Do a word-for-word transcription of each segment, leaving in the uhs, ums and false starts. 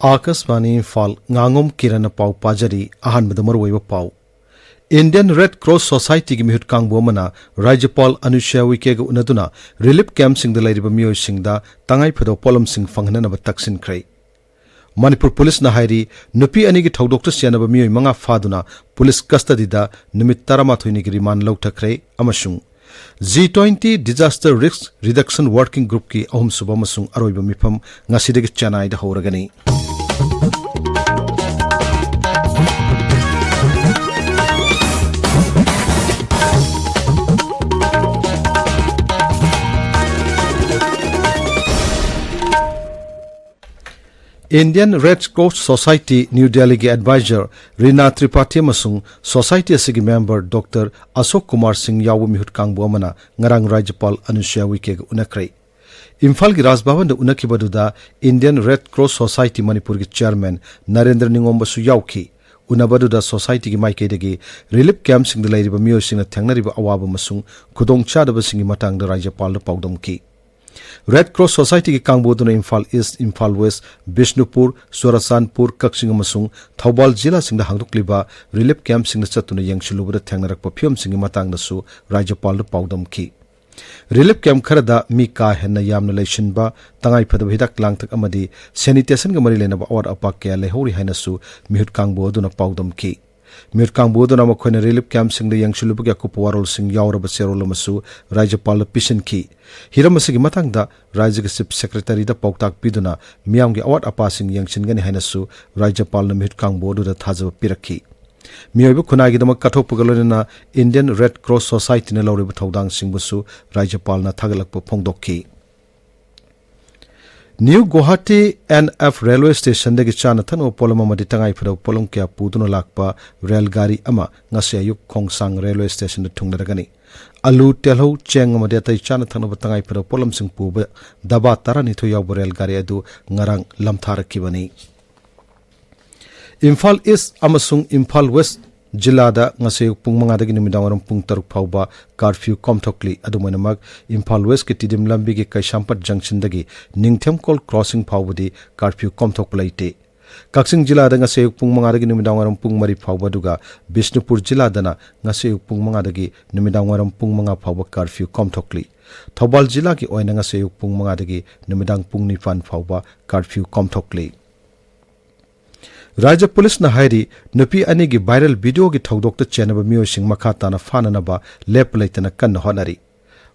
ꯑꯥꯀꯥꯁꯕꯥꯅꯤ ꯏꯝꯐꯥꯜ, ꯉꯥꯉꯣꯝ ꯀꯤꯔꯟꯅ ꯄꯥꯎ ꯄꯥꯖꯔꯤ꯫ ꯑꯍꯥꯟꯕꯗ ꯃꯔꯨꯑꯣꯏꯕ ꯄꯥꯎ꯫ Indian Red Cross Societyꯒꯤ ꯃꯤꯍꯨꯠ ꯀꯥꯡꯕꯨ ꯑꯃꯅ ꯔꯥꯖ꯭ꯌꯄꯥꯜ ꯑꯅꯨꯁ꯭ꯌꯥ ꯎꯏꯀꯦꯒ ꯎꯅꯗꯨꯅ ꯔꯤꯂꯤꯐ ꯀꯦꯝꯞꯁꯤꯡꯗ ꯂꯩꯔꯤꯕ ꯃꯤꯑꯣꯏꯁꯤꯡꯗ ꯇꯉꯥꯏꯐꯗꯕ ꯄꯣꯠꯂꯝꯁꯤꯡ ꯐꯪꯍꯟꯅꯅꯕ ꯇꯛꯁꯤꯟꯈ꯭ꯔꯦ꯫ ꯃꯅꯤꯄꯨꯔ ꯄꯨꯂꯤꯁꯅ ꯍꯥꯏꯔꯤ, ꯅꯨꯄꯤ ꯑꯅꯤꯒꯤ ꯊꯧꯗꯣꯛꯇ ꯆꯦꯟꯅꯕ ꯃꯤꯑꯣꯏ ꯃꯉꯥ ꯐꯥꯗꯨꯅ ꯄꯨꯂꯤꯁ ꯀꯁꯇꯗꯤꯗ ꯅꯨꯃꯤꯠ ꯇꯔꯥꯃꯥꯊꯣꯏꯅꯤꯒꯤ ꯔꯤꯃꯥꯟ ꯂꯧꯊꯈ꯭ꯔꯦ꯫ ꯑꯃꯁꯨꯡ G twenty Disaster Risk Reduction Working Groupꯀꯤ ꯑꯍꯨꯝꯁꯨꯕ ꯑꯃꯁꯨꯡ ꯑꯔꯣꯏꯕ ꯃꯤꯐꯝ ꯉꯁꯤꯗꯒꯤ ꯆꯦꯟꯅꯥꯏꯗ ꯍꯧꯔꯒꯅꯤ꯫ Indian Red Cross Society New Delhiꯒꯤ advisor ꯔꯤꯅꯥ ꯇ꯭ꯔꯤꯄꯥꯊꯤ ꯑꯃꯁꯨꯡ society ꯑꯁꯤꯒꯤ member Doctor ꯑꯁꯣꯛ ꯀꯨꯃꯥꯔ ꯁꯤꯡ ꯌꯥꯎꯕ ꯃꯤꯍꯨꯠ ꯀꯥꯡꯕꯨ ꯑꯃꯅ ꯉꯔꯥꯡ ꯔꯥꯖ꯭ꯌꯄꯥꯜ ꯑꯅꯨꯁ꯭ꯌꯥ ꯎꯏꯀꯦꯒ ꯎꯅꯈ꯭ꯔꯦ꯫ ꯏꯝꯐꯥꯜꯒꯤ ꯔꯥꯖ ꯚꯕꯟꯗ ꯎꯅꯈꯤꯕꯗꯨꯗ Indian Red Cross Society ꯃꯅꯤꯄꯨꯔꯒꯤ chairman ꯅꯔꯦꯟꯗ꯭ꯔ ꯅꯤꯉꯣꯝꯕꯁꯨ ꯌꯥꯎꯈꯤ꯫ ꯎꯅꯕꯗꯨꯗ societyꯒꯤ ꯃꯥꯏꯀꯩꯗꯒꯤ ꯔꯤꯂꯤꯐ ꯀꯦꯝꯞꯁꯤꯡꯗ ꯂꯩꯔꯤꯕ ꯃꯤꯑꯣꯏꯁꯤꯡꯅ ꯊꯦꯡꯅꯔꯤꯕ ꯑꯋꯥꯕ ꯑꯃꯁꯨꯡ ꯈꯨꯗꯣꯡꯆꯥꯗꯕꯁꯤꯡꯒꯤ ꯃꯇꯥꯡꯗ ꯔꯥꯖ꯭ꯌꯄꯥꯜꯗ ꯄꯥꯎꯗꯝꯈꯤ꯫ Red Cross Societyꯒꯤ ꯀꯥꯡꯕꯨ ꯑꯗꯨꯅ ꯏꯝꯐꯥꯜ ꯏꯁ꯭ꯠ, ꯏꯝꯐꯥꯜ ꯋꯦꯁ꯭ꯠ, ꯕꯤꯁꯅꯨꯄꯨꯔ, ꯆꯨꯔꯥꯆꯥꯟꯄꯨꯔ, ꯀꯛꯆꯤꯡ ꯑꯃꯁꯨꯡ ꯊꯧꯕꯥꯜ ꯖꯤꯂꯥꯁꯤꯡꯗ ꯍꯥꯡꯗꯣꯛꯂꯤꯕ ꯔꯤꯂꯤꯐ ꯀꯦꯝꯞꯁꯤꯡꯗ ꯆꯠꯇꯨꯅ ꯌꯦꯡꯁꯤꯜꯂꯨꯕꯗ ꯊꯦꯡꯅꯔꯛꯄ ꯐꯤꯚꯝꯁꯤꯡꯒꯤ ꯃꯇꯥꯡꯗꯁꯨ ꯔꯥꯖ꯭ꯌꯄꯥꯜꯗ ꯄꯥꯎꯗꯝꯈꯤ꯫ ꯔꯤꯂꯤꯐ ꯀꯦꯝꯞ ꯈꯔꯗ ꯃꯤ ꯀꯥ ꯍꯦꯟꯅ ꯌꯥꯝꯅ ꯂꯩꯁꯤꯟꯕ, ꯇꯉꯥꯏꯐꯗꯕ ꯍꯤꯗꯥꯛ ꯂꯥꯡꯊꯛ ꯑꯃꯗꯤ ꯁꯦꯅꯤꯇꯦꯁꯟꯒ ꯃꯔꯤ ꯂꯩꯅꯕ ꯑꯋꯥꯠ ꯑꯄꯥ ꯀꯌꯥ ꯂꯩꯍꯧꯔꯤ ꯍꯥꯏꯅꯁꯨ ꯃꯤꯍꯨꯠ ꯀꯥꯡꯕꯨ ꯑꯗꯨꯅ ꯄꯥꯎꯗꯝꯈꯤ꯫ ꯃꯤꯍꯨꯠ ꯀꯥꯡꯕꯨ ꯑꯗꯨꯅ ꯃꯈꯣꯏꯅ ꯔꯤꯂꯤꯐ ꯀꯦꯝꯞꯁꯤꯡꯗ ꯌꯦꯡꯁꯤꯜꯂꯨꯕꯒꯤ ꯑꯀꯨꯞꯄ ꯋꯥꯔꯣꯜꯁꯤꯡ ꯌꯥꯎꯔꯕ ꯆꯦꯔꯣꯜ ꯑꯃꯁꯨ ꯔꯥꯖ꯭ꯌꯄꯥꯜꯗ ꯄꯤꯁꯤꯟꯈꯤ꯫ ꯍꯤꯔꯝ ꯑꯁꯤꯒꯤ ꯃꯇꯥꯡꯗ ꯔꯥꯖ꯭ꯌꯒꯤ ꯆꯤꯐ ꯁꯦꯀ꯭ꯔꯦꯇꯔꯤꯗ ꯄꯥꯎꯇꯥꯛ ꯄꯤꯗꯨꯅ ꯃꯤꯌꯥꯝꯒꯤ ꯑꯋꯥꯠ ꯑꯄꯥꯁꯤꯡ ꯌꯦꯡꯁꯤꯟꯒꯅꯤ ꯍꯥꯏꯅꯁꯨ ꯔꯥꯖ꯭ꯌꯄꯥꯜꯅ ꯃꯤꯍꯨꯠ ꯀꯥꯡꯕꯨ ꯑꯗꯨꯗ ꯊꯥꯖꯕ ꯄꯤꯔꯛꯈꯤ꯫ ꯃꯤꯑꯣꯏꯕ ꯈꯨꯟꯅꯥꯏꯒꯤꯗꯃꯛ ꯀꯠꯊꯣꯛꯄꯒ ꯂꯣꯏꯅꯅ Indian Red Cross Societyꯅ ꯂꯧꯔꯤꯕ ꯊꯧꯗꯥꯡꯁꯤꯡꯕꯨꯁꯨ ꯔꯥꯖ꯭ꯌꯄꯥꯜꯅ ꯊꯥꯒꯠꯂꯛꯄ ꯐꯣꯡꯗꯣꯛꯈꯤ꯫ New Guwahati N F railway stationꯗꯒꯤ ꯆꯥꯅ ꯊꯛꯅꯕ ꯄꯣꯠꯂꯝ ꯑꯃꯗꯤ ꯇꯉꯥꯏꯐꯗꯕ ꯄꯣꯠꯂꯝ ꯀꯌꯥ ꯄꯨꯗꯨꯅ ꯂꯥꯛꯄ ꯔꯦꯜ ꯒꯥꯔꯤ ꯑꯃ ꯉꯁꯤ ꯑꯌꯨꯛ ꯈꯣꯡꯁꯥꯡ railway stationꯗ ꯊꯨꯡꯂꯔꯒꯅꯤ꯫ ꯑꯂꯨ, ꯇꯤꯜꯍꯧ, ꯆꯦꯡ ꯑꯃꯗꯤ ꯑꯇꯩ ꯆꯥꯅ ꯊꯛꯅꯕ ꯇꯉꯥꯏꯐꯗꯕ ꯄꯣꯠꯂꯝꯁꯤꯡ ꯄꯨꯕ ꯗꯕꯥ ꯇꯔꯥꯅꯤꯊꯣꯏ ꯌꯥꯎꯕ ꯔꯦꯜ ꯒꯥꯔꯤ ꯑꯗꯨ ꯉꯔꯥꯡ ꯂꯝꯊꯥꯔꯛꯈꯤꯕꯅꯤ꯫ ꯏꯝꯐꯥꯜ ꯏꯁ꯭ꯠ ꯑꯃꯁꯨꯡ ꯏꯝꯐꯥꯜ ꯋꯦꯁ꯭ꯠ ꯖꯤꯂꯥꯗ ꯉꯁꯤ ꯑꯌꯨꯛ ꯄꯨꯡ ꯃꯉꯥꯗꯒꯤ ꯅꯨꯃꯤꯗꯥꯡ ꯋꯥꯏꯔꯝ ꯄꯨꯡ ꯇꯔꯨꯛ ꯐꯥꯎꯕ ꯀꯥꯔꯐ꯭ꯌꯨ ꯀꯣꯝꯊꯣꯛꯂꯤ꯫ ꯑꯗꯨꯝ ꯑꯣꯏꯅꯃꯛ, ꯏꯝꯐꯥꯜ ꯋꯦꯁꯀꯤ ꯇꯤꯗꯤꯝ ꯂꯝꯕꯤꯒꯤ ꯀꯩꯁꯥꯝꯄꯠ ꯖꯪꯁꯟꯗꯒꯤ ꯅꯤꯡꯊꯦꯝꯀꯣꯜ ꯀ꯭ꯔꯣꯁꯤꯡ ꯐꯥꯎꯕꯗꯤ ꯀꯥꯔꯐ꯭ꯌꯨ ꯀꯣꯝꯊꯣꯛꯄ ꯂꯩꯇꯦ꯫ ꯀꯛꯆꯤꯡ ꯖꯤꯂꯥꯗ ꯉꯁꯤ ꯑꯌꯨꯛ ꯄꯨꯡ ꯃꯉꯥꯗꯒꯤ ꯅꯨꯃꯤꯗꯥꯡ ꯋꯥꯏꯔꯝ ꯄꯨꯡ ꯃꯔꯤ ꯐꯥꯎꯕ, ꯑꯗꯨꯒ ꯕꯤꯁꯅꯨꯄꯨꯔ ꯖꯤꯂꯥꯗꯅ ꯉꯁꯤ ꯑꯌꯨꯛ ꯄꯨꯡ ꯃꯉꯥꯗꯒꯤ ꯅꯨꯃꯤꯗꯥꯡ ꯋꯥꯏꯔꯝ ꯄꯨꯡ ꯃꯉꯥ ꯐꯥꯎꯕ ꯀꯥꯔꯐ꯭ꯌꯨ ꯀꯣꯝꯊꯣꯛꯂꯤ꯫ ꯊꯧꯕꯥꯜ ꯖꯤꯂꯥꯒꯤ ꯑꯣꯏꯅ ꯉꯁꯤ ꯑꯌꯨꯛ ꯄꯨꯡ ꯃꯉꯥꯗꯒꯤ ꯅꯨꯃꯤꯗꯥꯡ ꯄꯨꯡ ꯅꯤꯄꯥꯟ ꯐꯥꯎꯕ ꯀꯥꯔꯐ꯭ꯌꯨ ꯀꯣꯝꯊꯣꯛꯂꯤ꯫ ꯔꯥꯖ꯭ꯌ ꯄꯨꯂꯤꯁꯅ ꯍꯥꯏꯔꯤ, ꯅꯨꯄꯤ ꯑꯅꯤꯒꯤ ꯚꯥꯏꯔꯦꯜ ꯚꯤꯗꯤꯑꯣꯒꯤ ꯊꯧꯗꯣꯛꯇ ꯆꯦꯟꯅꯕ ꯃꯤꯑꯣꯏꯁꯤꯡ ꯃꯈꯥ ꯇꯥꯅ ꯐꯥꯅꯅꯕ ꯂꯦꯞꯄ ꯂꯩꯇꯅ ꯀꯟꯅ ꯍꯣꯠꯅꯔꯤ꯫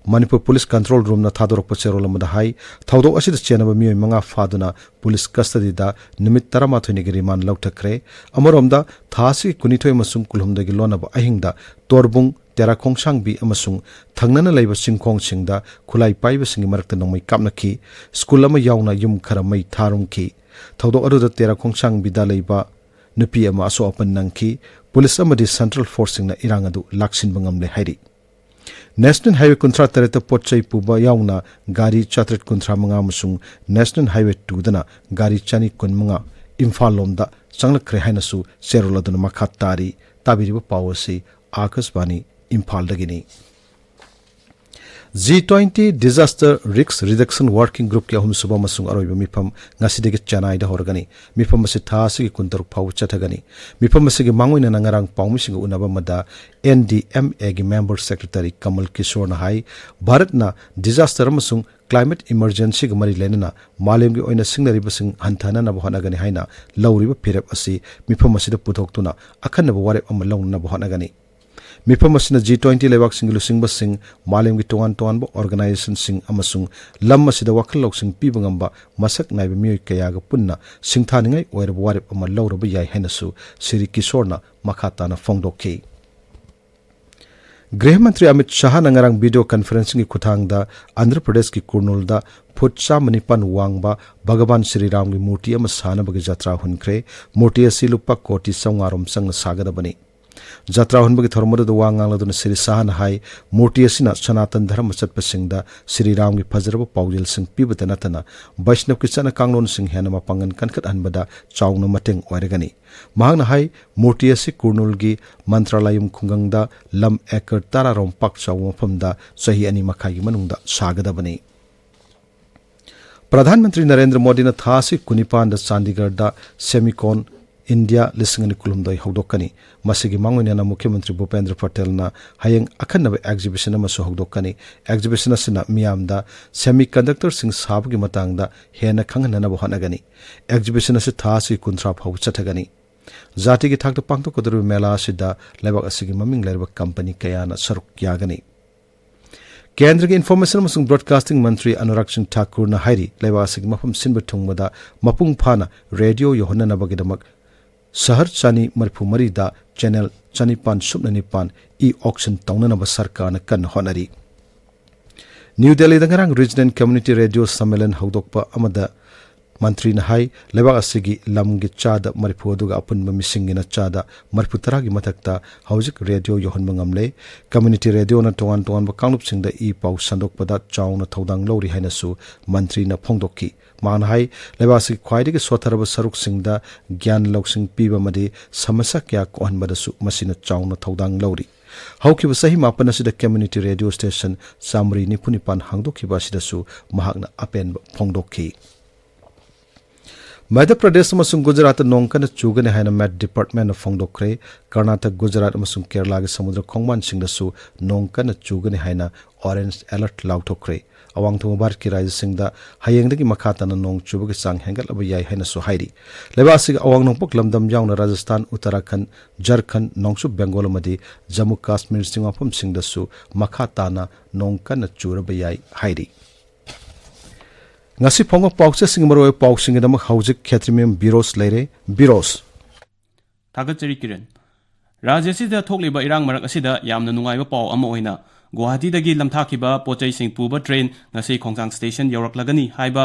ꯃꯅꯤꯄꯨꯔ ꯄꯨꯂꯤꯁ ꯀꯟꯇ꯭ꯔꯣꯜ ꯔꯨꯝꯅ ꯊꯥꯗꯣꯔꯛꯄ ꯆꯦꯔꯣꯜ ꯑꯃꯗ ꯍꯥꯏ, ꯊꯧꯗꯣꯛ ꯑꯁꯤꯗ ꯆꯦꯟꯅꯕ ꯃꯤꯑꯣꯏ ꯃꯉꯥ ꯐꯥꯗꯨꯅ ꯄꯨꯂꯤꯁ ꯀꯁꯇꯗꯤꯗ ꯅꯨꯃꯤꯠ ꯇꯔꯥꯃꯥꯊꯣꯏꯅꯤꯒꯤ ꯔꯤꯃꯥꯟ ꯂꯧꯊꯈ꯭ꯔꯦ꯫ ꯑꯃꯔꯣꯝꯗ, ꯊꯥ ꯑꯁꯤꯒꯤ ꯀꯨꯟꯅꯤꯊꯣꯏ ꯑꯃꯁꯨꯡ ꯀꯨꯟꯍꯨꯝꯗꯣꯏꯒꯤ ꯂꯣꯟꯅꯕ ꯑꯍꯤꯡꯗ ꯇꯣꯔꯕꯨꯡ, ꯇꯦꯔꯥ ꯈꯣꯡꯁꯥꯡꯕꯤ ꯑꯃꯁꯨꯡ ꯊꯪꯅꯅ ꯂꯩꯕ ꯆꯤꯡꯈꯣꯡꯁꯤꯡꯗ ꯈꯨꯠꯂꯥꯏ ꯄꯥꯏꯕꯁꯤꯡꯒꯤ ꯃꯔꯛꯇ ꯅꯣꯡꯃꯩ ꯀꯥꯞꯅꯈꯤ꯫ ꯁ꯭ꯀꯨꯜ ꯑꯃ ꯌꯥꯎꯅ ꯌꯨꯝ ꯈꯔ ꯃꯩ ꯊꯥꯔꯨꯝꯈꯤ꯫ ꯊꯧꯗꯣꯛ ꯑꯗꯨꯗ ꯇꯦꯔꯥ ꯈꯣꯡꯁꯥꯡꯕꯤꯗ ꯂꯩꯕ ꯅꯨꯄꯤ ꯑꯃ ꯑꯁꯣꯛ ꯑꯄꯟ ꯅꯪꯈꯤ꯫ ꯄꯨꯂꯤꯁ ꯑꯃꯗꯤ ꯁꯦꯟꯇ꯭ꯔꯦꯜ ꯐꯣꯔꯁꯁꯤꯡꯅ ꯏꯔꯥꯡ ꯑꯗꯨ ꯂꯥꯛꯁꯤꯟꯕ ꯉꯝꯂꯦ ꯍꯥꯏꯔꯤ꯫ ꯅꯦꯁꯅꯦꯜ ꯍꯥꯏꯋꯦ ꯀꯨꯟꯊ꯭ꯔꯥ ꯇꯔꯦꯠꯇ ꯄꯣꯠ ꯆꯩ ꯄꯨꯕ ꯌꯥꯎꯅ ꯒꯥꯔꯤ ꯆꯥꯇ꯭ꯔꯦꯠ ꯀꯨꯟꯊ꯭ꯔꯥ ꯃꯉꯥ ꯑꯃꯁꯨꯡ ꯅꯦꯁꯅꯦꯜ ꯍꯥꯏꯋꯦ ꯇꯨꯗꯅ ꯒꯥꯔꯤ ꯆꯅꯤ ꯀꯨꯟꯃꯉꯥ ꯏꯝꯐꯥꯜ ꯂꯣꯝꯗ ꯆꯪꯂꯛꯈ꯭ꯔꯦ ꯍꯥꯏꯅꯁꯨ ꯆꯦꯔꯣꯜ ꯑꯗꯨꯅ ꯃꯈꯥ ꯇꯥꯔꯤ꯫ ꯇꯥꯕꯤꯔꯤꯕ ꯄꯥꯎ ꯑꯁꯤ ꯑꯥꯀꯥꯁꯕꯥꯅꯤ ꯏꯝꯐꯥꯜꯗꯒꯤꯅꯤ꯫ G twenty Disaster Risk Reduction Working Groupꯀꯤ ꯑꯍꯨꯝꯁꯨꯕ ꯑꯃꯁꯨꯡ ꯑꯔꯣꯏꯕ ꯃꯤꯐꯝ ꯉꯁꯤꯗꯒꯤ ꯆꯦꯟꯅꯥꯏꯗ ꯍꯧꯔꯒꯅꯤ꯫ ꯃꯤꯐꯝ ꯑꯁꯤ ꯊꯥ ꯑꯁꯤꯒꯤ ꯀꯨꯟꯇꯔꯨꯛ ꯐꯥꯎꯕ ꯆꯠꯊꯒꯅꯤ꯫ ꯃꯤꯐꯝ ꯑꯁꯤꯒꯤ ꯃꯥꯡꯑꯣꯏꯅꯅ ꯉꯔꯥꯡ ꯄꯥꯎꯃꯤꯁꯤꯡꯒ ꯎꯅꯕ ꯑꯃꯗ ꯑꯦꯟ ꯗꯤ ꯑꯦꯝ ꯑꯦꯒꯤ ꯃꯦꯝꯕꯔ ꯁꯦꯀ꯭ꯔꯦꯇꯔꯤ ꯀꯃꯜ ꯀꯤꯁꯣꯔꯅ ꯍꯥꯏ, ꯚꯥꯔꯠꯅ disaster ꯑꯃꯁꯨꯡ climate emergencyꯒ ꯃꯔꯤ ꯂꯩꯅꯅ ꯃꯥꯂꯦꯝꯒꯤ ꯑꯣꯏꯅ ꯁꯤꯡꯅꯔꯤꯕꯁꯤꯡ ꯍꯟꯊꯍꯟꯅꯕ ꯍꯣꯠꯅꯒꯅꯤ ꯍꯥꯏꯅ ꯂꯧꯔꯤꯕ ꯐꯤꯔꯦꯞ ꯑꯁꯤ ꯃꯤꯐꯝ ꯑꯁꯤꯗ ꯄꯨꯊꯣꯛꯇꯨꯅ ꯑꯈꯟꯅꯕ ꯋꯥꯔꯦꯞ ꯑꯃ ꯂꯧꯅꯅꯕ ꯍꯣꯠꯅꯒꯅꯤ꯫ ꯃꯤꯐꯝ ꯑꯁꯤꯅ ꯖꯤ ꯇ꯭ꯋꯦꯟꯇꯤ ꯂꯩꯕꯥꯛꯁꯤꯡꯒꯤ ꯂꯨꯆꯤꯡꯕꯁꯤꯡ, ꯃꯥꯂꯦꯝꯒꯤ ꯇꯣꯉꯥꯟ ꯇꯣꯉꯥꯟꯕ organizationꯁꯤꯡ ꯑꯃꯁꯨꯡ ꯂꯝ ꯑꯁꯤꯗ ꯋꯥꯈꯜ ꯂꯧꯁꯤꯡ ꯄꯤꯕ ꯉꯝꯕ ꯃꯁꯛ ꯅꯥꯏꯕ ꯃꯤꯑꯣꯏ ꯀꯌꯥꯒ ꯄꯨꯟꯅ ꯁꯤꯡꯊꯥꯅꯤꯡꯉꯥꯏ ꯑꯣꯏꯔꯕ ꯋꯥꯔꯦꯞ ꯑꯃ ꯂꯧꯔꯕ ꯌꯥꯏ ꯍꯥꯏꯅꯁꯨ ꯁ꯭ꯔꯤ ꯀꯤꯁꯣꯔꯅ ꯃꯈꯥ ꯇꯥꯅ ꯐꯣꯡꯗꯣꯛꯈꯤ꯫ ꯒ꯭ꯔꯤꯍ ꯃꯟꯇ꯭ꯔꯤ ꯑꯃꯤꯠ ꯁꯥꯍꯅ ꯉꯔꯥꯡ video conferencingꯒꯤ ꯈꯨꯠꯊꯥꯡꯗ ꯑꯟꯙ꯭ꯔ ꯄ꯭ꯔꯗꯦꯁꯀꯤ ꯀꯨꯔꯅꯨꯜꯗ ꯐꯨꯠ ꯆꯥꯝꯃ ꯅꯤꯄꯥꯟ ꯋꯥꯡꯕ ꯚꯒꯕꯥꯟ ꯁ꯭ꯔꯤ ꯔꯥꯝꯒꯤ ꯃꯨꯔꯇꯤ ꯑꯃ ꯁꯥꯅꯕꯒꯤ ꯖꯇ꯭ꯔꯥ ꯍꯨꯟꯈ꯭ꯔꯦ꯫ ꯃꯨꯔꯇꯤ ꯑꯁꯤ ꯂꯨꯄꯥ ꯀꯣꯇꯤ ꯆꯥꯝꯃꯉꯥ ꯔꯣꯝ ꯆꯪꯅ ꯁꯥꯒꯗꯕꯅꯤ꯫ ꯖꯇ꯭ꯔꯥ ꯍꯨꯟꯕꯒꯤ ꯊꯧꯔꯝ ꯑꯗꯨꯗ ꯋꯥ ꯉꯥꯡꯂꯗꯨꯅ ꯁ꯭ꯔꯤ ꯁꯥꯍꯅ ꯍꯥꯏ, ꯃꯨꯔꯇꯤ ꯑꯁꯤꯅ ꯁꯅꯥꯇꯟ ꯙꯔꯃ ꯆꯠꯄꯁꯤꯡꯗ ꯁ꯭ꯔꯤ ꯔꯥꯝꯒꯤ ꯐꯖꯔꯕ ꯄꯥꯎꯖꯦꯜꯁꯤꯡ ꯄꯤꯕꯇ ꯅꯠꯇꯅ ꯕꯩꯁꯅꯕꯀꯤ ꯆꯠꯅ ꯀꯥꯡꯂꯣꯟꯁꯤꯡ ꯍꯦꯟꯅ ꯃꯄꯥꯡꯒꯜ ꯀꯟꯈꯠꯍꯟꯕꯗ ꯆꯥꯎꯅ ꯃꯇꯦꯡ ꯑꯣꯏꯔꯒꯅꯤ꯫ ꯃꯍꯥꯛꯅ ꯍꯥꯏ, ꯃꯨꯔꯇꯤ ꯑꯁꯤ ꯀꯨꯔꯅꯨꯜꯒꯤ ꯃꯟꯇ꯭ꯔꯥꯂꯌꯝ ꯈꯨꯡꯒꯪꯗ ꯂꯝ ꯑꯦꯀꯔ ꯇꯔꯥ ꯔꯣꯝ ꯄꯥꯛ ꯆꯥꯎꯕ ꯃꯐꯝꯗ ꯆꯍꯤ ꯑꯅꯤ ꯃꯈꯥꯏꯒꯤ ꯃꯅꯨꯡꯗ ꯁꯥꯒꯗꯕꯅꯤ꯫ ꯄ꯭ꯔꯙꯥꯟ ꯃꯟꯇ꯭ꯔꯤ ꯅꯔꯦꯟꯗ꯭ꯔ ꯃꯣꯗꯤꯅ ꯊꯥ ꯑꯁꯤ ꯀꯨꯟꯅꯤꯄꯥꯟꯗ ꯆꯥꯟꯗꯤꯒꯔꯗ ꯁꯦꯃꯤꯀꯣꯟ ꯏꯟꯗꯤꯌꯥ ꯂꯤꯁꯤꯡ ꯑꯅꯤ ꯀꯨꯟꯍꯨꯝꯗꯣꯏ ꯍꯧꯗꯣꯛꯀꯅꯤ꯫ ꯃꯁꯤꯒꯤ ꯃꯥꯡꯑꯣꯏꯅꯅ ꯃꯨꯈ꯭ꯌ ꯃꯟꯇ꯭ꯔꯤ ꯚꯨꯄꯦꯟꯗ꯭ꯔ ꯄꯇꯦꯜꯅ ꯍꯌꯦꯡ ꯑꯈꯟꯅꯕ ꯑꯦꯛꯖꯤꯕꯤꯁꯟ ꯑꯃꯁꯨ ꯍꯧꯗꯣꯛꯀꯅꯤ꯫ ꯑꯦꯛꯖꯤꯕꯤꯁꯟ ꯑꯁꯤꯅ ꯃꯤꯌꯥꯝꯗ ꯁꯦꯃꯤ ꯀꯟꯗꯛꯇꯔꯁꯤꯡ ꯁꯥꯕꯒꯤ ꯃꯇꯥꯡꯗ ꯍꯦꯟꯅ ꯈꯪꯍꯟꯅꯅꯕ ꯍꯣꯠꯅꯒꯅꯤ꯫ ꯑꯦꯛꯖꯤꯕꯤꯁꯟ ꯑꯁꯤ ꯊꯥ ꯑꯁꯤ ꯀꯨꯟꯊ꯭ꯔꯥ ꯐꯥꯎꯕ ꯆꯠꯊꯒꯅꯤ꯫ ꯖꯥꯇꯤꯒꯤ ꯊꯥꯛꯇ ꯄꯥꯡꯊꯣꯛꯀꯗꯧꯔꯤꯕ ꯃꯦꯂꯥ ꯑꯁꯤꯗ ꯂꯩꯕꯥꯛ ꯑꯁꯤꯒꯤ ꯃꯃꯤꯡ ꯂꯩꯔꯕ ꯀꯝꯄꯅꯤ ꯀꯌꯥꯅ ꯁꯔꯨꯛ ꯌꯥꯒꯅꯤ꯫ ꯀꯦꯟꯗ꯭ꯔꯒꯤ ꯏꯟꯐꯣꯔꯃꯦꯁꯟ ꯑꯃꯁꯨꯡ ꯕ꯭ꯔꯣꯗꯀꯥꯁꯇꯤꯡ ꯃꯟꯇ꯭ꯔꯤ ꯑꯅꯨꯔꯥꯒ ꯁꯤꯡ ꯊꯥꯀꯨꯔꯅ ꯍꯥꯏꯔꯤ, ꯂꯩꯕꯥꯛ ꯑꯁꯤꯒꯤ ꯃꯐꯝ ꯁꯤꯟꯕ ꯊꯨꯡꯕꯗ ꯃꯄꯨꯡ ꯐꯥꯅ ꯔꯦꯗꯤꯑꯣ ꯌꯧꯍꯟꯅꯅꯕꯒꯤꯗꯃꯛ ꯁꯍꯔ ꯆꯅꯤ ꯃꯔꯤꯐꯨ ꯃꯔꯤꯗ ꯆꯦꯅꯦꯜ ꯆꯅꯤꯄꯥꯟ ꯁꯨꯞꯅ ꯅꯤꯄꯥꯟ ꯏ ꯑꯣꯛꯁꯟ ꯇꯧꯅꯅꯕ ꯁꯔꯀꯥꯔꯅ ꯀꯟꯅ ꯍꯣꯠꯅꯔꯤ꯫ ꯅ꯭ꯌꯨ ꯗꯦꯜꯂꯤꯗ ꯉꯔꯥꯡ ꯔꯤꯖꯅꯦꯜ ꯀꯝꯃ꯭ꯌꯨꯅꯤꯇꯤ ꯔꯦꯗꯤꯑꯣ ꯁꯝꯃꯦꯂꯟ ꯍꯧꯗꯣꯛꯄ ꯑꯃꯗ ꯃꯟꯇ꯭ꯔꯤꯅ ꯍꯥꯏ, ꯂꯩꯕꯥꯛ ꯑꯁꯤꯒꯤ ꯂꯝꯒꯤ ꯆꯥꯗ ꯃꯔꯤꯐꯨ ꯑꯗꯨꯒ ꯑꯄꯨꯟꯕ ꯃꯤꯁꯤꯡꯒꯤꯅ ꯆꯥꯗ ꯃꯔꯤꯐꯨ ꯇꯔꯥꯒꯤ ꯃꯊꯛꯇ ꯍꯧꯖꯤꯛ ꯔꯦꯗꯤꯑꯣ ꯌꯧꯍꯟꯕ ꯉꯝꯂꯦ꯫ ꯀꯝꯃ꯭ꯌꯨꯅꯤꯇꯤ ꯔꯦꯗꯤꯑꯣꯅ ꯇꯣꯉꯥꯟ ꯇꯣꯉꯥꯟꯕ ꯀꯥꯡꯂꯨꯞꯁꯤꯡꯗ ꯏ ꯄꯥꯎ ꯁꯟꯗꯣꯛꯄꯗ ꯆꯥꯎꯅ ꯊꯧꯗꯥꯡ ꯂꯧꯔꯤ ꯍꯥꯏꯅꯁꯨ ꯃꯟꯇ꯭ꯔꯤꯅ ꯐꯣꯡꯗꯣꯛꯈꯤ꯫ ꯃꯍꯥꯛꯅ ꯍꯥꯏ, ꯂꯩꯕꯥꯛ ꯑꯁꯤꯒꯤ ꯈ꯭ꯋꯥꯏꯗꯒꯤ ꯁꯣꯠꯊꯔꯕ ꯁꯔꯨꯛꯁꯤꯡꯗ ꯒ꯭ꯌꯥꯟ ꯂꯧꯁꯤꯡ ꯄꯤꯕ ꯑꯃꯗꯤ ꯁꯃꯁ꯭ꯌꯥ ꯀꯌꯥ ꯀꯣꯛꯍꯟꯕꯗꯁꯨ ꯃꯁꯤꯅ ꯆꯥꯎꯅ ꯊꯧꯗꯥꯡ ꯂꯧꯔꯤ꯫ ꯍꯧꯈꯤꯕ ꯆꯍꯤ ꯃꯥꯄꯟ ꯑꯁꯤꯗ ꯀꯝꯃ꯭ꯌꯨꯅꯤꯇꯤ ꯔꯦꯗꯤꯑꯣ ꯁ꯭ꯇꯦꯁꯟ ꯆꯥꯃꯔꯤ ꯅꯤꯐꯨ ꯅꯤꯄꯥꯟ ꯍꯥꯡꯗꯣꯛꯈꯤꯕ ꯑꯁꯤꯗꯁꯨ ꯃꯍꯥꯛꯅ ꯑꯄꯦꯟꯕ ꯐꯣꯡꯗꯣꯛꯈꯤ꯫ ꯃꯙ꯭ꯌ ꯄ꯭ꯔꯗꯦꯁ ꯑꯃꯁꯨꯡ ꯒꯨꯖꯔꯥꯠꯇ ꯅꯣꯡ ꯀꯟꯅ ꯆꯨꯒꯅꯤ ꯍꯥꯏꯅ ꯃꯦꯠ ꯗꯤꯄꯥꯔꯠꯃꯦꯟꯅ ꯐꯣꯡꯗꯣꯛꯈ꯭ꯔꯦ꯫ ꯀꯔꯅꯥꯇꯛ, ꯒꯨꯖꯔꯥꯠ ꯑꯃꯁꯨꯡ ꯀꯦꯔꯂꯥꯒꯤ ꯁꯃꯨꯗ꯭ꯔ ꯈꯣꯡꯕꯥꯟꯁꯤꯡꯗꯁꯨ ꯅꯣꯡ ꯀꯟꯅ ꯆꯨꯒꯅꯤ ꯍꯥꯏꯅ ꯑꯣꯔꯦꯟꯖ ꯑꯦꯂꯔꯠ ꯂꯥꯎꯊꯣꯛꯈ꯭ꯔꯦ꯫ ꯑꯋꯥꯡ ꯊꯪꯕ ꯚꯥꯔꯠꯀꯤ ꯔꯥꯖ꯭ꯌꯁꯤꯡꯗ ꯍꯌꯦꯡꯗꯒꯤ ꯃꯈꯥ ꯇꯥꯅ ꯅꯣꯡ ꯆꯨꯕꯒꯤ ꯆꯥꯡ ꯍꯦꯟꯒꯠꯂꯕ ꯌꯥꯏ ꯍꯥꯏꯅꯁꯨ ꯍꯥꯏꯔꯤ꯫ ꯂꯩꯕꯥꯛ ꯑꯁꯤꯒꯤ ꯑꯋꯥꯡ ꯅꯣꯡꯄꯣꯛ ꯂꯝꯗꯝ ꯌꯥꯎꯅ ꯔꯥꯖꯁꯊꯥꯟ, ꯎꯠꯇꯔꯥꯈꯟꯗ, ꯖꯔꯈꯟꯗ, ꯅꯣꯡꯆꯨꯞ ꯕꯦꯡꯒꯣꯜ ꯑꯃꯗꯤ ꯖꯝꯃꯨ ꯀꯥꯁꯃꯤꯔ ꯆꯤꯡ ꯃꯐꯝꯁꯤꯡꯗꯁꯨ ꯃꯈꯥ ꯇꯥꯅ ꯅꯣꯡ ꯀꯟꯅ ꯆꯨꯔꯕ ꯌꯥꯏ ꯍꯥꯏꯔꯤ꯫ ꯉꯁꯤ ꯐꯣꯡꯕ ꯄꯥꯎꯆꯦꯁꯤꯡꯒꯤ ꯃꯔꯨꯑꯣꯏꯕ ꯄꯥꯎꯁꯤꯡꯒꯤꯗꯃꯛ ꯍꯧꯖꯤꯛ ꯈꯦꯇ꯭ꯔꯤꯃꯌꯨꯝ ꯕꯤꯔꯣꯁ ꯂꯩꯔꯦ꯫ ꯕꯤꯔꯣꯁ꯫ ꯊꯥꯒꯠꯆꯔꯤ ꯀꯤꯔꯟ꯫ ꯔꯥꯖ꯭ꯌ ꯑꯁꯤꯗ ꯊꯣꯛꯂꯤꯕ ꯏꯔꯥꯡ ꯃꯔꯛ ꯑꯁꯤꯗ ꯌꯥꯝꯅ ꯅꯨꯡꯉꯥꯏꯕ ꯄꯥꯎ ꯑꯃ ꯑꯣꯏꯅ ꯒꯨꯋꯥꯍꯥꯇꯤꯗꯒꯤ ꯂꯝꯊꯥꯈꯤꯕ ꯄꯣꯠ ꯆꯩꯁꯤꯡ ꯄꯨꯕ ꯇ꯭ꯔꯦꯟ ꯉꯁꯤ ꯈꯣꯡꯖꯥꯡ ꯁ꯭ꯇꯦꯁꯟ ꯌꯧꯔꯛꯂꯒꯅꯤ ꯍꯥꯏꯕ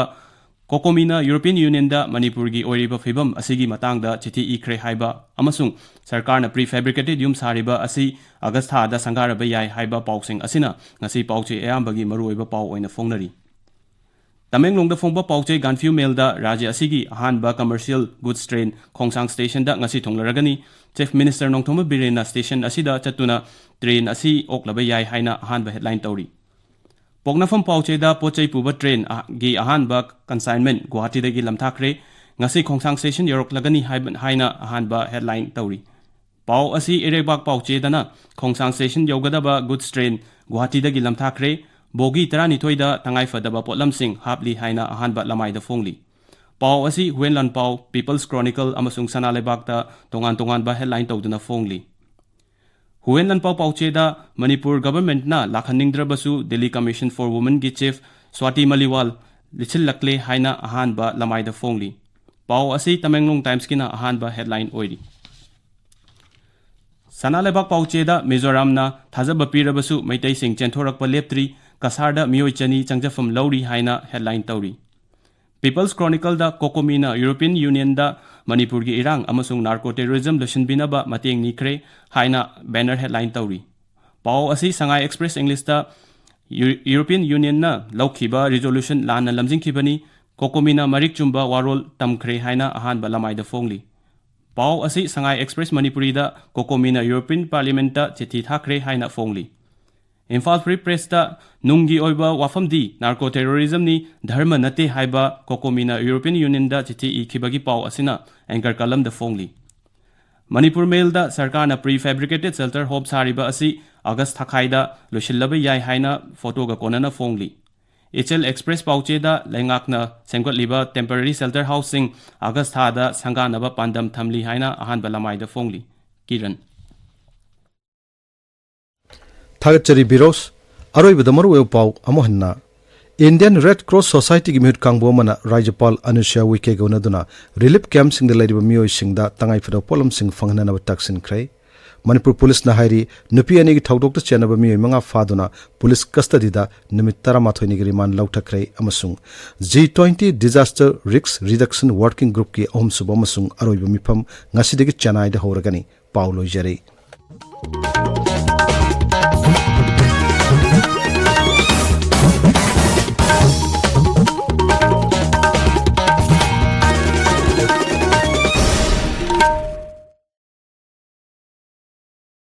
ꯀꯣꯀꯣꯃꯤꯅ ꯌꯨꯔꯣꯄꯤꯌꯟ ꯌꯨꯅꯤꯌꯟꯗ ꯃꯅꯤꯄꯨꯔꯒꯤ ꯑꯣꯏꯔꯤꯕ ꯐꯤꯕꯝ ꯑꯁꯤꯒꯤ ꯃꯇꯥꯡꯗ ꯆꯤꯊꯤ ꯏꯈ꯭ꯔꯦ ꯍꯥꯏꯕ ꯑꯃꯁꯨꯡ ꯁꯔꯀꯥꯔꯅ ꯄ꯭ꯔꯤ ꯐꯦꯕ꯭ꯔꯤꯀꯦꯇꯦꯗ ꯌꯨꯝ ꯁꯥꯔꯤꯕ ꯑꯁꯤ ꯑꯥꯒꯁ ꯊꯥꯗ ꯁꯪꯒꯥꯔꯕ ꯌꯥꯏ ꯍꯥꯏꯕ ꯄꯥꯎꯁꯤꯡ ꯑꯁꯤꯅ ꯉꯁꯤ ꯄꯥꯎꯆꯦ ꯑꯌꯥꯝꯕꯒꯤ ꯃꯔꯨꯑꯣꯏꯕ ꯄꯥꯎ ꯑꯣꯏꯅ ꯐꯣꯡꯅꯔꯤ꯫ ꯇꯃꯦꯡꯂꯣꯡꯗ ꯐꯣꯡꯕ ꯄꯥꯎꯆꯦ ꯒꯥꯟꯐ꯭ꯌꯨ ꯃꯦꯜꯗ ꯔꯥꯖ꯭ꯌ ꯑꯁꯤꯒꯤ ꯑꯍꯥꯟꯕ ꯀꯃꯔꯁꯤꯌꯦꯜ ꯒꯨꯗꯁ ꯇ꯭ꯔꯦꯟ ꯈꯣꯡꯁꯥꯡ ꯁ꯭ꯇꯦꯁꯟꯗ ꯉꯁꯤ ꯊꯨꯡꯂꯔꯒꯅꯤ꯫ ꯆꯤꯐ ꯃꯤꯅꯤꯁꯇꯔ ꯅꯣꯡꯊꯣꯝꯕꯝ ꯕꯤꯔꯦꯟꯅ ꯁ꯭ꯇꯦꯁꯟ ꯑꯁꯤꯗ ꯆꯠꯇꯨꯅ ꯇ꯭ꯔꯦꯟ ꯑꯁꯤ ꯑꯣꯛꯂꯕ ꯌꯥꯏ ꯍꯥꯏꯅ ꯑꯍꯥꯟꯕ ꯍꯦꯗꯂꯥꯏꯟ ꯇꯧꯔꯤ꯫ ꯄꯣꯛꯅꯐꯝ ꯄꯥꯎꯆꯦꯗ ꯄꯣꯠ ꯆꯩ ꯄꯨꯕ ꯇ꯭ꯔꯦꯟꯒꯤ ꯑꯍꯥꯟꯕ ꯀꯟꯁꯥꯏꯟꯃꯦꯟ ꯒꯨꯋꯥꯍꯥꯇꯤꯗꯒꯤ ꯂꯝꯊꯥꯈ꯭ꯔꯦ꯫ ꯉꯁꯤ ꯈꯣꯡꯁꯥꯡ ꯁ꯭ꯇꯦꯁꯟ ꯌꯧꯔꯛꯂꯒꯅꯤ ꯍꯥꯏꯕ, ꯍꯥꯏꯅ ꯑꯍꯥꯟꯕ ꯍꯦꯗꯂꯥꯏꯟ ꯇꯧꯔꯤ꯫ ꯄꯥꯎ ꯑꯁꯤ ꯏꯔꯩꯕꯥꯛ ꯄꯥꯎꯆꯦꯗꯅ ꯈꯣꯡꯁꯥꯡ ꯁ꯭ꯇꯦꯁꯟ ꯌꯧꯒꯗꯕ ꯒꯨꯗꯁ ꯇ꯭ꯔꯦꯟ ꯒꯨꯋꯥꯍꯥꯇꯤꯗꯒꯤ ꯂꯝꯊꯥꯈ꯭ꯔꯦ꯫ ꯕꯣꯒꯤ ꯇꯔꯥꯅꯤꯊꯣꯏꯗ ꯇꯉꯥꯏꯐꯗꯕ ꯄꯣꯠꯂꯝꯁꯤꯡ ꯍꯥꯞꯂꯤ ꯍꯥꯏꯅ ꯑꯍꯥꯟꯕ ꯂꯃꯥꯏꯗ ꯐꯣꯡꯂꯤ꯫ ꯄꯥꯎ ꯑꯁꯤ ꯍꯨꯋꯦꯟ ꯂꯥꯟꯄꯥꯎ, ꯄꯤꯄꯜꯁ ꯀ꯭ꯔꯣꯅꯤꯀꯜ ꯑꯃꯁꯨꯡ ꯁꯅꯥ ꯂꯩꯕꯥꯛꯇ ꯇꯣꯉꯥꯟ ꯇꯣꯉꯥꯟꯕ ꯍꯦꯗꯂꯥꯏꯟ ꯇꯧꯗꯨꯅ ꯐꯣꯡꯂꯤ꯫ ꯍꯨꯋꯦꯟ ꯂꯥꯟꯄꯥꯎ ꯄꯥꯎꯆꯦꯗ ꯃꯅꯤꯄꯨꯔ ꯒꯚꯔꯟꯃꯦꯟꯠꯅ ꯂꯥꯛꯍꯟꯅꯤꯡꯗ꯭ꯔꯕꯁꯨ ꯗꯦꯜꯂꯤ ꯀꯃꯤꯁꯟ ꯐꯣꯔ ꯋꯨꯃꯟꯒꯤ ꯆꯤꯐ ꯁ꯭ꯋꯥꯇꯤ ꯃꯂꯤꯋꯥꯜ ꯂꯤꯠꯁꯤꯜꯂꯛꯂꯦ ꯍꯥꯏꯅ ꯑꯍꯥꯟꯕ ꯂꯃꯥꯏꯗ ꯐꯣꯡꯂꯤ꯫ ꯄꯥꯎ ꯑꯁꯤ ꯇꯃꯦꯡꯂꯣꯡ ꯇꯥꯏꯝꯁꯀꯤꯅ ꯑꯍꯥꯟꯕ ꯍꯦꯗꯂꯥꯏꯟ ꯑꯣꯏꯔꯤ꯫ ꯁꯅꯥ ꯂꯩꯕꯥꯛ ꯄꯥꯎꯆꯦꯗ ꯃꯤꯖꯣꯔꯥꯝꯅ ꯊꯥꯖꯕ ꯄꯤꯔꯕꯁꯨ ꯃꯩꯇꯩꯁꯤꯡ ꯆꯦꯟꯊꯣꯔꯛꯄ ꯂꯦꯞꯇ꯭ꯔꯤ, ꯀꯁꯥꯔꯗ ꯃꯤꯑꯣꯏ ꯆꯅꯤ ꯆꯪꯖꯐꯝ ꯂꯧꯔꯤ ꯍꯥꯏꯅ ꯍꯦꯗꯂꯥꯏꯟ ꯇꯧꯔꯤ꯫ ꯄꯤꯄꯜꯁ ꯀ꯭ꯔꯣꯅꯤꯀꯜꯗ ꯀꯣꯀꯣꯃꯤꯅ ꯌꯨꯔꯣꯄꯤꯌꯟ ꯌꯨꯅꯤꯌꯟꯗ ꯃꯅꯤꯄꯨꯔꯒꯤ ꯏꯔꯥꯡ ꯑꯃꯁꯨꯡ ꯅꯥꯔꯀꯣ ꯇꯦꯔꯣꯔꯤꯖꯝ ꯂꯣꯏꯁꯤꯟꯕꯤꯅꯕ ꯃꯇꯦꯡ ꯅꯤꯈ꯭ꯔꯦ ꯍꯥꯏꯅ ꯕꯦꯅꯔ ꯍꯦꯗꯂꯥꯏꯟ ꯇꯧꯔꯤ꯫ ꯄꯥꯎ ꯑꯁꯤ ꯁꯉꯥꯏ ꯑꯦꯛꯁꯄ꯭ꯔꯦꯁ ꯏꯪꯂꯤꯁꯇ ꯌꯨ-, ꯌꯨꯔꯣꯄꯤꯌꯟ ꯌꯨꯅꯤꯌꯟꯅ ꯂꯧꯈꯤꯕ ꯔꯤꯖꯣꯂꯨꯁꯟ ꯂꯥꯟꯅ ꯂꯝꯖꯤꯡꯈꯤꯕꯅꯤ, ꯀꯣꯀꯣꯃꯤꯅ ꯃꯔꯤꯛ ꯆꯨꯝꯕ ꯋꯥꯔꯣꯜ ꯇꯝꯈ꯭ꯔꯦ ꯍꯥꯏꯅ ꯑꯍꯥꯟꯕ ꯂꯃꯥꯏꯗ ꯐꯣꯡꯂꯤ꯫ ꯄꯥꯎ ꯑꯁꯤ ꯁꯉꯥꯏ ꯑꯦꯛꯁꯄ꯭ꯔꯦꯁ ꯃꯅꯤꯄꯨꯔꯤꯗ ꯀꯣꯀꯣꯃꯤꯅ ꯌꯨꯔꯣꯄꯤꯌꯟ ꯄꯥꯔꯂꯤꯌꯥꯃꯦꯟꯠꯇ ꯆꯤꯊꯤ ꯊꯥꯈ꯭ꯔꯦ ꯍꯥꯏꯅ ꯐꯣꯡꯂꯤ꯫ ꯏꯝꯐꯥꯜ ꯐ꯭ꯔꯤ ꯄ꯭ꯔꯦꯁꯇ ꯅꯨꯡꯒꯤ ꯑꯣꯏꯕ ꯋꯥꯐꯝꯗꯤ ꯅꯥꯔꯀꯣ ꯇꯦꯔꯣꯔꯤꯖꯝꯅꯤ, ꯙꯔꯃ ꯅꯠꯇꯦ ꯍꯥꯏꯕ ꯀꯣꯀꯣꯃꯤꯅ ꯌꯨꯔꯣꯄꯤꯌꯟ ꯌꯨꯅꯤꯌꯟꯗ ꯆꯤꯊꯤ ꯏꯈꯤꯕꯒꯤ ꯄꯥꯎ ꯑꯁꯤꯅ ꯑꯦꯡꯀꯔ ꯀꯂꯝꯗ ꯐꯣꯡꯂꯤ꯫ ꯃꯅꯤꯄꯨꯔ ꯃꯦꯜꯗ ꯁꯔꯀꯥꯔꯅ ꯄ꯭ꯔꯤ ꯐꯦꯕ꯭ꯔꯤꯀꯦꯇꯦꯗ ꯁꯦꯜꯇꯔ ꯍꯣꯝ ꯁꯥꯔꯤꯕ ꯑꯁꯤ ꯑꯥꯒꯁ ꯊꯥꯈꯥꯏꯗ ꯂꯣꯏꯁꯤꯜꯂꯕ ꯌꯥꯏ ꯍꯥꯏꯅ ꯐꯣꯇꯣꯒ ꯀꯣꯟꯅꯅ ꯐꯣꯡꯂꯤ꯫ ꯏꯆꯦꯜ ꯑꯦꯛꯁꯄ꯭ꯔꯦꯁ ꯄꯥꯎꯆꯦꯗ ꯂꯩꯉꯥꯛꯅ ꯁꯦꯝꯒꯠꯂꯤꯕ ꯇꯦꯝꯄꯔꯔꯤ ꯁꯦꯜꯇꯔ ꯍꯥꯎꯁꯁꯤꯡ ꯑꯥꯒꯁ ꯊꯥꯗ ꯁꯪꯒꯥꯅꯕ ꯄꯥꯟꯗꯝ ꯊꯝꯂꯤ ꯍꯥꯏꯅ ꯑꯍꯥꯟꯕ ꯂꯃꯥꯏꯗ ꯐꯣꯡꯂꯤ꯫ ꯀꯤꯔꯟ꯫ ꯊꯥꯒꯠꯆꯔꯤ ꯕꯤꯔꯣꯁ꯫ ꯑꯔꯣꯏꯕꯗ ꯃꯔꯨꯑꯣꯏꯕ ꯄꯥꯎ ꯑꯃꯨꯛ ꯍꯟꯅ꯫ ꯏꯟꯗꯤꯌꯟ ꯔꯦꯗ ꯀ꯭ꯔꯣꯁ ꯁꯣꯁꯥꯏꯇꯤꯒꯤ ꯃꯤꯍꯨꯠ ꯀꯥꯡꯕꯨ ꯑꯃꯅ ꯔꯥꯖ꯭ꯌꯄꯥꯜ ꯑꯅꯨꯁ꯭ꯌꯥ ꯎꯏꯀꯦꯒ ꯎꯅꯗꯨꯅ ꯔꯤꯂꯤꯐ ꯀꯦꯝꯞꯁꯤꯡꯗ ꯂꯩꯔꯤꯕ ꯃꯤꯑꯣꯏꯁꯤꯡꯗ ꯇꯉꯥꯏꯐꯗꯕ ꯄꯣꯠꯂꯝꯁꯤꯡ ꯐꯪꯍꯟꯅꯅꯕ ꯇꯛꯁꯤꯟꯈ꯭ꯔꯦ꯫ ꯃꯅꯤꯄꯨꯔ ꯄꯨꯂꯤꯁꯅ ꯍꯥꯏꯔꯤ, ꯅꯨꯄꯤ ꯑꯅꯤꯒꯤ ꯊꯧꯗꯣꯛꯇ ꯆꯦꯟꯅꯕ ꯃꯤꯑꯣꯏ ꯃꯉꯥ ꯐꯥꯗꯨꯅ ꯄꯨꯂꯤꯁ ꯀꯁꯇꯗꯤꯗ ꯅꯨꯃꯤꯠ ꯇꯔꯥꯃꯥꯊꯣꯏꯅꯤꯒꯤ ꯔꯤꯃꯥꯟ ꯂꯧꯊꯈ꯭ꯔꯦ ꯑꯃꯁꯨꯡ G twenty Disaster Risk Reduction Working Groupꯀꯤ ꯑꯍꯨꯝꯁꯨꯕ ꯑꯃꯁꯨꯡ ꯑꯔꯣꯏꯕ ꯃꯤꯐꯝ ꯉꯁꯤꯗꯒꯤ ꯆꯦꯟꯅꯥꯏꯗ ꯍꯧꯔꯒꯅꯤ꯫ ꯄꯥꯎ ꯂꯣꯏꯖꯔꯦ꯫